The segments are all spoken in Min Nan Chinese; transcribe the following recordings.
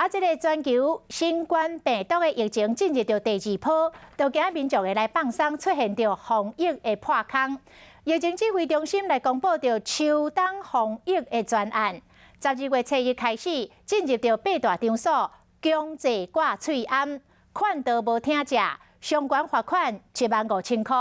啊，這个全球新冠病毒的疫情進入著第二波，就驚民眾會來放鬆，出現著防疫的破空。疫情指揮中心來公布著秋冬防疫的專案，12月初一開始進入著八大場所強制掛喙罨，勸導無聽者，上懸罰款15,000箍。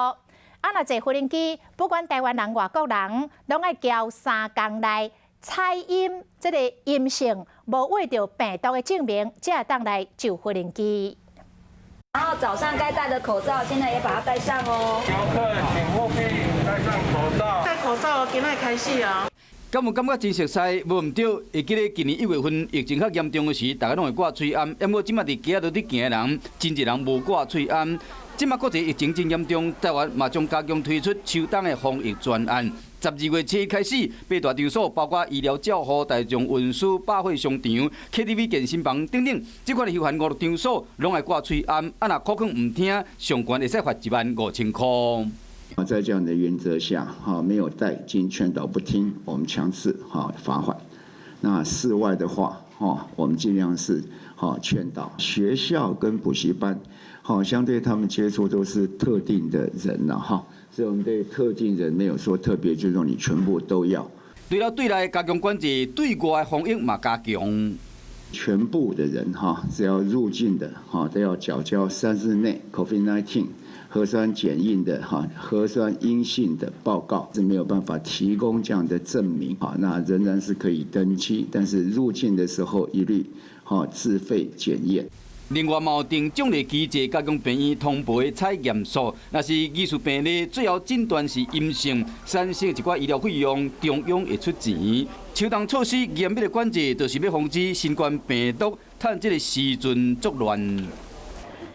啊，若坐無人機，不管台灣人、外國人，攏愛交3工內採陰這个陰性無秽著病毒的證明，才會當來上無人機。然後早上該戴的口罩，現在也把它戴上哦。遊客請務必戴上口罩。戴口罩，今仔開始啊。敢有感覺真熟似？無毋對，會記得今年1月份疫情較嚴重的時，大家攏會掛喙罨。毋過這馬佇街仔佇行的人，真濟人無掛喙罨。這馬國際疫情真嚴重，台灣嘛將加強推出秋冬的防疫專案。12月7日開始，八大場所包括醫療照護、大眾運輸、百貨商場、KTV、健身房等等，這款的休閒娛樂場所，攏愛掛喙罨。啊，若苦勸毋聽，上懸會使罰15,000箍。啊，在這樣的原則下，哈，沒有戴，經勸導不聽，我們強制哈罰款。那室外的話，哈，我們盡量是哈勸導。學校跟補習班，好，相對他們接觸都是特定的人了哈，所以我們對特定人沒有說特別，就說你全部都要。除了對內加強管制，對外防疫嘛加強。全部的人哈，只要入境的哈，都要繳交3日內 COVID-19 核酸檢驗的哈核酸陰性的報告，是沒有辦法提供這樣的證明哈，那仍然是可以登機，但是入境的時候一律哈自費檢驗。另外，嘛有定獎勵機制，加強病院通報的採驗數。若是疑似病例最後診斷是陰性，產生一寡醫療費用，中央會出錢。秋冬措施嚴密的管制，就是欲防止新冠病毒趁這个時陣作亂。